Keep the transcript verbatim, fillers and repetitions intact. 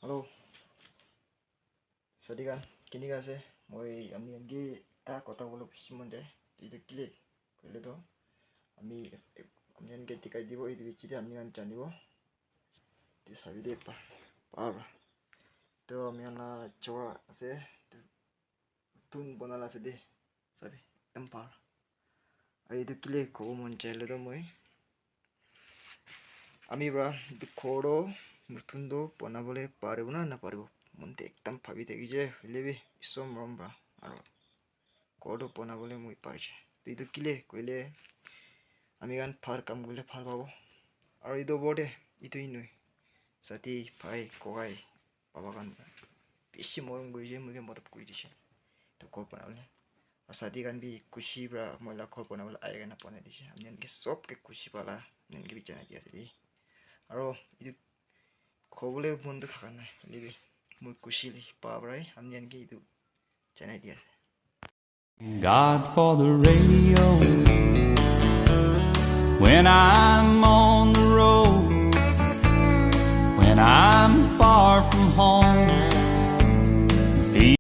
Hello. Sadi khan, kenika ase? Moi ami khan ke ta kotha bole bishi mon jai. Etu kile koile toh ami, ami khan ke dikhai dibo, etu bichi te ami khan janibo. Etu sabi de pa, pa pra. Toh ami khan la choa ase. Tun bona la ase de. Sabi, ekdam bhal. Aru etu kile kobo mon jai le toh moi, ami pra etu ghor toh notun toh bonabole paribo na naparibo? Mon te ekdam bhabi thaki je, hoile bi Isor morom pra aru ghor toh bonabole moi parise. Toh etu kile koile ami khan bhal kam korile bhal pabo. Aru etu opor te etu hi nohoi, sati, bhai, kokai, baba khan bishi morom kuri je, moi ke madad kuri dise etu ghor banabole. Aru sati khan bi khushi pra moi la ghor banabole ahi kena banai dise. Ami khan ke sob ke khushi pala ami khan ke bi janai di ase de. Aru etu khobole mon toh thaka nai, hoile bi moi khushi le pa pra ami khan ke etu janai di ase. God for the radio. When I'm on the road, when I'm far from home,